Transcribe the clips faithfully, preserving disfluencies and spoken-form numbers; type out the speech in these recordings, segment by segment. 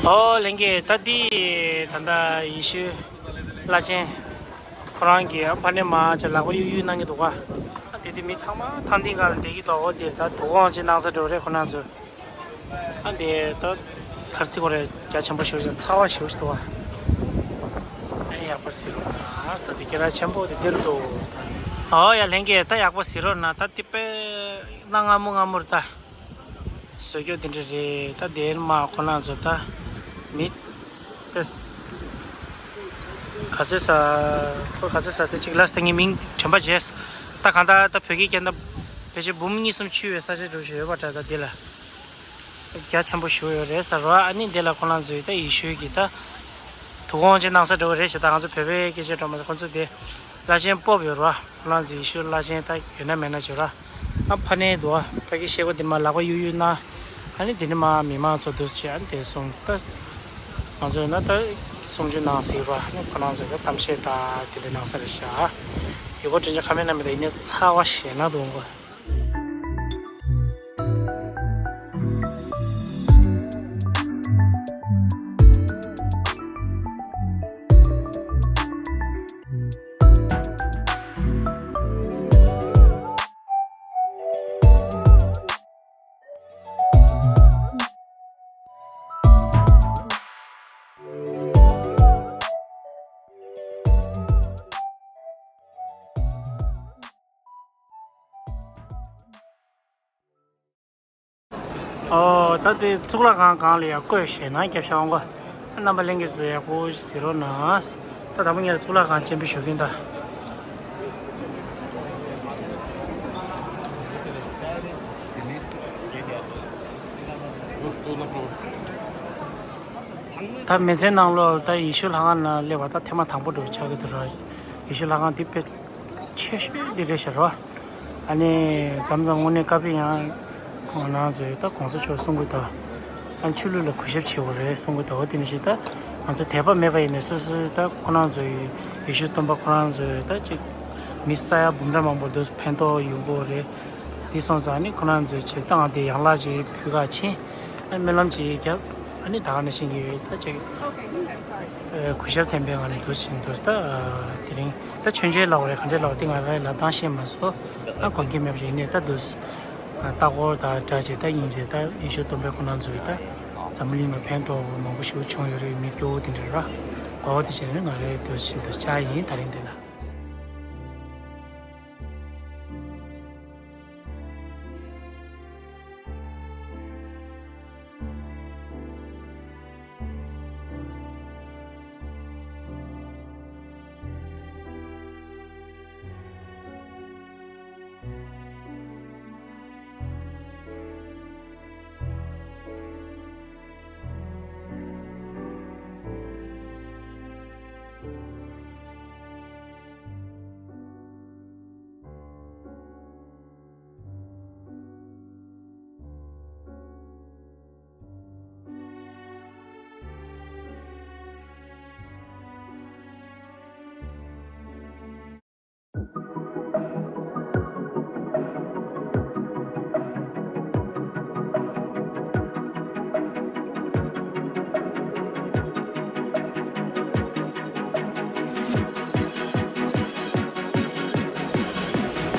ཨོ་ལྷན་རྒྱས། ད་འདི་ད་ལྟ་ཡེ་ཤུའི་བླ་ཆེན་ཁོ་རང་གི་ཕ་ནས་མར་ཅིག་ལག་པ་གཡུག་གཡུག་གནང་གི་འདུག་ག་ཨ་དེ་དེ་མི་ཚང་མ་ཐང་སྟེང་སྒང་ལ་བསྡད་ཀྱི་འདུག་འོ་དེ་ད་དོ་དགོང་ཅིག་གནང་ས་འགྲོ་རེད་ཁོ་རང་ཚོ། ཨ་འདི་ད་ག་རེ་ཟེར་དགོས་རེད། རྒྱ་ཆེན་པོ་ཞེ་པོ་ཅིག་ཚ་བ་ཞེ་པོ་ཅིག་འདུག་ག་ཨ་ཡག་པོ་ཟེར་རོགས་གནང་། ད་འདི་སྐད་གྲགས་ཆེན་པོ་དེ་འདིར་འདུག་ཨོ་ཡ་ལྷན་རྒྱས། ད་ཡག་པོ་ཟེར་རོགས་གནང་། ད་དེ་དཔེ་གནའ་སྔ་མོ་སྔ་མོར་ད། བཟོ་རྒྱུ་དེ་འདྲ་རེད། ད་དེར་མ་ཁོ་རང་ཚོ་ད་མི་དཔེ་ག་ཚོད་ཟ། ཁོ་ག་ཚོད་ཟ་དེ་གཅིག་ལ་ད་ངས་མིང་དྲན་པ་བརྗེད། ད་གང་ལྟར་ད་བོད་སྐད་སྐད་ད་ཕལ་ཆེར་འབུམ་གཉིས་གསུམ་ཆུད་པའི་ས་ཆ་འདྲ་བོ་ཞིག་ཡོད་པ་འདྲ། ད་དེ་ལ་རྒྱ་ཆེན་པོ་ཞིག་ཡོད་རེད་ཟེར་བ། ཨ་ནི་དེ་ལ་ཁོ་རང་ཚོས་ད་ཡེ་ཤུའི་གི་ད་དོ་དགོང་ཅིག་གནང་ས་འདྲ་བོ་རེད་ཞེས། ད་ང་ཚོ་བོད་པའི་སྐད་ཆ་འདྲ་མ་ཟད་ཁོ་ཚོ་དེ་བླ་ཆེན་སྤོབས་ཡོད་ར། ཁོ་རང་ཚོ་ཡེ་ཤུ་བླ་ཆེན་ད་ཡོད་ན་མེད་ན་བྱོས་ར། ཨ་ཕ་ནས་འདུག་ཨ་ཕ་གི་ཤེལ་སྒོ་འདི་མ་ལག་པ་གཡུག་གཡུག་ན། ཨ་ནི་འདི་ནི་མ་མི་མང་ཚོ་འདུག་ཅེས་ཨ་ནི་དེ་གསུངས། ད་ང་ཚོས་ན་ད་གསུང་ཆོས་གནང་ཟེར་བ། ཨ་ནི་ཁོ་རང་ཚོས་ད་གཏམ་བཤད་ད་དེ་འདྲ་གནང་ས་རེད་ཤག་ཡུལ་སྐོར་སྤྲོ་འཆམ་ཁ་མེད་ན་མེད་ད་ཡིན་ནའི་ཚ་བ་ཞེད་སྣང་འདུག་གོ་ཨོ་ད་དེ་གཙུག་ལག་ཁང་སྒང་ལ་ཡར་བསྐོར་ཞེད་སྣང་རྒྱབ་ཤག་འོང་གོ་རྣམ་པ་ལྷན་རྒྱས་ཚོས་ཡག་པོ་ཞིག་གཟིགས་རོགས་གནང་། ད་དང་པོ་ངས་གཙུག་ལག་ཁང་སྤྱན་འབུལ་ཞུ་གིན་ད། ད་མི་ཚེ་ནང་ལོགས་ད་ཡེ་ཤུ་ལྷ་ཁང་ནང་སླེབས་པ་ད་ཐེངས་མ་དང་པོ་འདྲ་བོ་ཆགས་ཀྱི་འདུག་ར། ཡེ་ཤུ་ལྷ་ཁང་འདི་དཔེ་ཆེ་ཤོས་འདི་རེད་ཤག་ར། ཨ་ནི་མཚམས་མཚམས་དངོས་གནས་ཀ་པི་ཡང་ཁོང་རང་ཚོས་ད་གོང་ས་མཆོག་གསུང་གི་འདུག་ཨ་ནི་ཆོས་ལུགས་ལ་གུས་ཞབས་བྱེད་དགོས་རེད་གསུང་གི་འདུག་འོ་དེ་ནི་ཞིག་ད་ང་ཚོ་དད་པ་མེད་པ་ཡིན་ནའི་སོ་སོའི་ད་ཁོ་རང་ཚོའི་ཡེ་ཤུ་སྟོན་པ་ཁོ་རང་ཚོའི་ད་ཅིག་མི་ས་ཡ་འབུམ་ཕྲག་མང་པོ་འདུག་ཕན་ཐོགས་ཡོང་གི་རེད། འདི་སོང་ཙང་ནི་ཁོ་རང་ཚོའི་ཆེད་ད་ང་དེ་ཡན་ལག་ཅིག་ཕུལ་ག་ཕྱིན། ཨ་སྨོན་ལམ་ཅིག་བརྒྱབ། ཨ་ནི་ད་ག་ནང་བཞིན་གྱི་ད་ཅིག་གུས་ཞབས་ལྡན་པའི་ངང་ནས་འདུག་ཕྱིན་འདུག་ད་དེ་རིང་ད་མཆོད་མཇལ་ལབ་དགོས་རེད་ག་འདྲས་ལབ་དགོས་དེ་ང་རང་ལབ་སྟངས་ཤེས་མ་སོང་། ཨ་དགོངས་འགལ་མེད་པ་ཞིག་ཡིན་ནའི་ད་འདུག་ལྟ་སྐོར་དང་འདྲ་ཅིག་ད་ཡིན་ཅིག་ད་ཡེ་ཤུ་སྟོན་པའི་ཁོ་རང་ཚོའི་ད་འཛམ་བུ་གླིང་ལ་ཕན་ཐོགས་མང་པོ་ཞིག་བྱུང་ཡོད་རེད་མི་སྐྱོ་བོ་དེ་འདྲ་ར། འོ་དེ་བྱས་ནས་ང་རང་འདུག་ཕྱིན་འདུག་ཆགས་ཡིན་ད་རིང་འདི་ལ།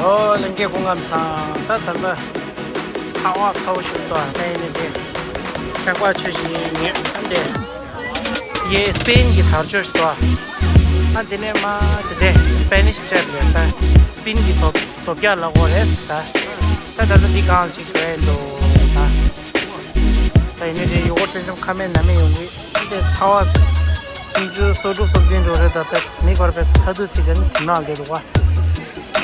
ཨོ་ལྷན་རྒྱས་སྐུ་ཁམས་བཟང་། ད་ད་ལྟ་ཚ་བ་ཚ་བོ་ཞིག་འདུག་ཨ་ནི་དེ་ཁྱད་པར་ཆེ་ཞིག་ངས་ཨ་འདི་ཡེ་སི་པེན་གྱི་དར་ལྕོག་ཞིག་འདུག་ཨ་འདི་ནས་མ་དེ་དེ་སི་པེ་ནིཤ་ཊེབ་རེད། ད་སི་པིན་གྱི་དོ་དོ་རྒྱག་ལབ་དགོས་རེད། ད་ད་ད་ད་འདི་གང་ཅིག་ཞུ་ཡ་འདུག་ད། ད་ཡིན་ནའི་དེ་ཡུལ་སྐོར་སྤྲོ་འཆམ་ཁ་མེད་ན་མེད་ཡོང་གི། དེ་ཚ་བ་སུམ་ཅུ་སོ་དྲུག་སོ་བདུན་འགྲོ་རེད། ད་ལྟ་མི་བར་པའི་ཚ་དུས་ཚིགས་ཀྱང་གྲིམ་ནག་འདི་འདུག་བ།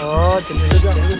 ཨོ་དེ་འདྲ་རེད།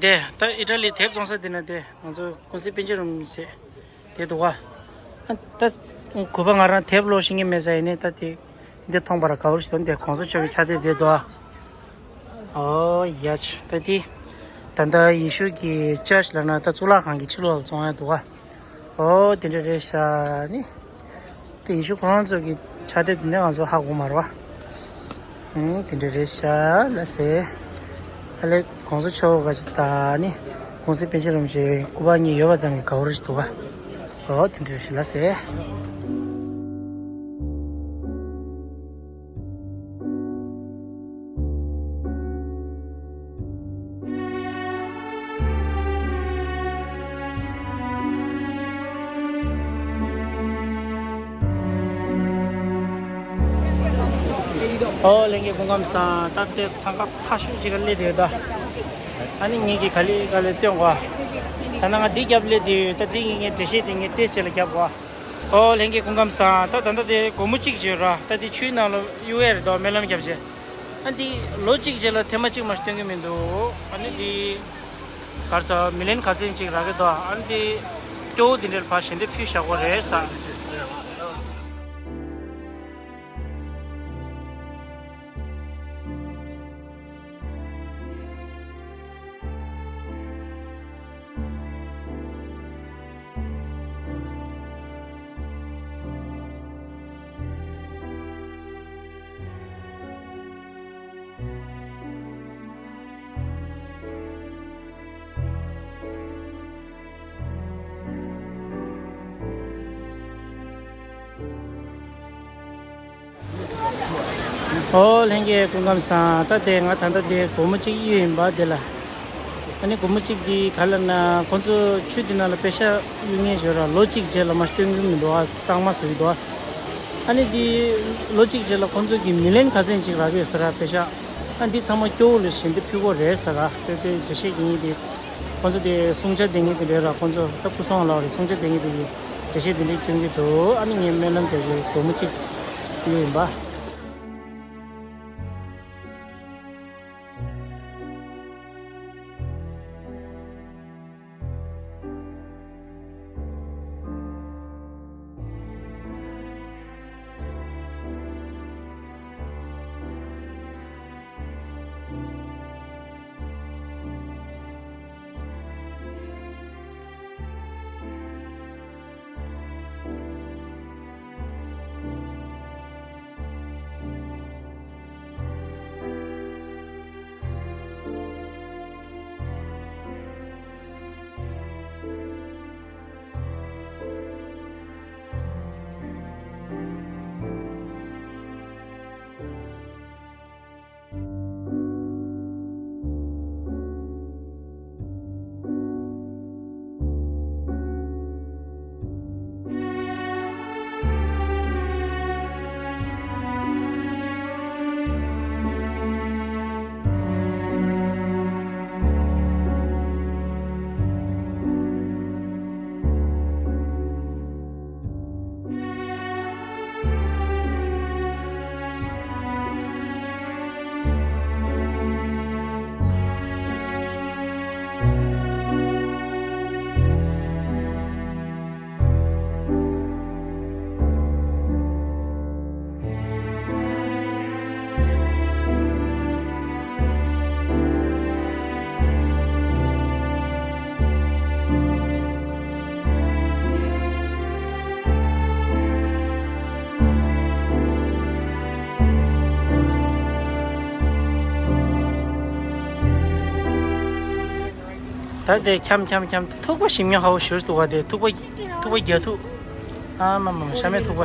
དེ་ད་ཨི་ཊ་ལི་དེབ་བཙོང་ས་དེ་ན་དེ་ང་ཚོ་ཀུན་གཟིགས་པཎ་ཆེན་རིན་པོ་ཆེ་དེ་འདུག་ག་ཨ་ད་གུས་པ་ང་རང་དེབ་ཀློག་ཤེས་ཀྱི་མེད་ས་ཡིན་ནའི་ད་དེ་འདི་མཐོང་བར་དགའ་བོ་ཞིག་འདུག་དེ་གོང་ས་མཆོག་གི་ཕྱག་དེབ་དེ་འདུག་ག་ཨོ་ཡ་ཆུ་ད་དེ་ད་ལྟ་ཡེ་ཤུ་གི་ཅར་ཆི་ལབ་ན་ད་གཙུག་ལག་ཁང་གི་ཕྱི་ལོགས་ལ་བཙོང་ཡ་འདུག་ག་ཨོ་དེ་འདྲ་རེད་ཤག་ནི། དེ་ཡེ་ཤུ་ཁོ་རང་ཚོ་གི་ཕྱག་དེབ་དེ་འདྲ་ང་ཚོ་ཧ་གོ་མ་རེད་པ། ཨུམ་དེ་འདྲ་རེད་ཤག་ལ་ཟེར། ཨ་ལེ་གོང་ས་མཆོག་ག་ཅི་ད་ནི་གོང་ས་པཎ་ཆེན་རིན་པོ་ཆེ་སྐུ་པར་གཉིས་ཡོད་པ་ཙམ་གྱིས་དགའ་བོ་རེད་འདུག་ག་ཨོ་དེ་འདྲ་རེད་ཤག་ལ་ཟེར། ཨོ་ལྷན་རྒྱས་སྐུ་ཁམས་བཟང་། སྟབས་བདེ་འཚང་ཁ་ཚ་ཤོས་ཅིག་ག་སླེབས་བསྡད་ཡོད་ད། ཨ་ནི་ངེད་ཀྱིས་ག་ལེ་ག་ལེ་སྟོན་གོ་ད་ནང་ང་འདི་རྒྱབ་སླེབས་བསྡད་ཡོད་ད། འདི་ངེད་ངའི་འགྲེལ་བཤད་དེ་ངས་ཏོག་ཙམ་ལ་རྒྱབ་གོ་ཨོ་ལྷན་རྒྱས་སྐུ་ཁམས་བཟང་། ད་ད་ལྟ་དེ་སྒོར་མོ་གཅིག་བྱས་ར། ད་དེ་ཆུའི་ནང་ལ་གཡུག་ཡས་རེད་དོ། སྨོན་ལམ་རྒྱབ་བྱས། ཨ་འདི་ལོ་གཅིག་རྗེས་ལ་ཐེངས་མ་གཅིག་མ་གཏོང་གི་མི་འདུག་ཨ་ནི་འདི་གར་ས་མི་ལན་ག་ཚོད་ཅིག་རག་གི་འདུག་ཨ་ནི་འདི་སྐྱོ་བོ་འདི་འདྲར་ཕར་ཞལ་འདེབས་ཕུལ་བཞག་གོ་རེད་ས། ཨོ་ལྷན་རྒྱས་སྐུ་ཁམས་བཟང་། ད་དེ་ང་ད་ལྟ་དེ་སྒོར་མོ་གཅིག་གཡུག་ཡིན་པ་དེ་ལ། ཨ་ནི་སྒོར་མོ་གཅིག་དེ་ག་ལ་ན་ཁོང་ཚོ་ཆུ་དེ་ནང་ལ་པེ་ཤ་གཡུག་མཁན་ཞོར་ལ་ལོ་གཅིག་རྗེས་ལ་མ་སྟོན་གྱི་མི་འདུག་ཨ། གཙང་མ་བཟོ་གི་འདུག་ཨ། ཨ་ནི་དེ་ལོ་གཅིག་རྗེས་ལ་ཁོང་ཚོ་གི་མི་ལན་ག་ཚོད་ཅིག་རག་གི་ཡོད་ས་ར་པེ་ཤ། ཨ་འདི་ཚང་མ་སྐྱོ་བོ་ལ་ཞལ་འདེབས་ཕུལ་གོ་རེད་ས་ར། དེ་དེ་འགྲེལ་བཤད་ཀྱི་ཡིན་དེ། ཁོང་ཚོ་དེ་སྲུང་བྱ་ལྡན་མཁན་དེ་འདྲ་ར། ཁོང་ཚོ་ད་སྐུ་སྲུང་ལ་རེད། སྲུང་བྱ་ལྡན་མཁན་དེ་གི་འགྲེལ་བཤད་དེ་འདྲ་སྟོན་གྱི་འདུག་ཨ་ནི་ངས་སྨོན་ལམ་རྒྱག་གི་སྒོར་མོ་གཅིག་ཡོད་ཡིན་པ། ད་དེ་འཁྱམ་འཁྱམ་འཁྱམ་ཐུག་པ་ཞིམ་ཉམས་ཧ་བོ་ཞུར་འདུག་བ། དེ་ཐུག་པ་ཐུག་པ་རྒྱ་ཐུག་ཨ་མ་མ་མ་ཤ་མེད་ཐུག་པ།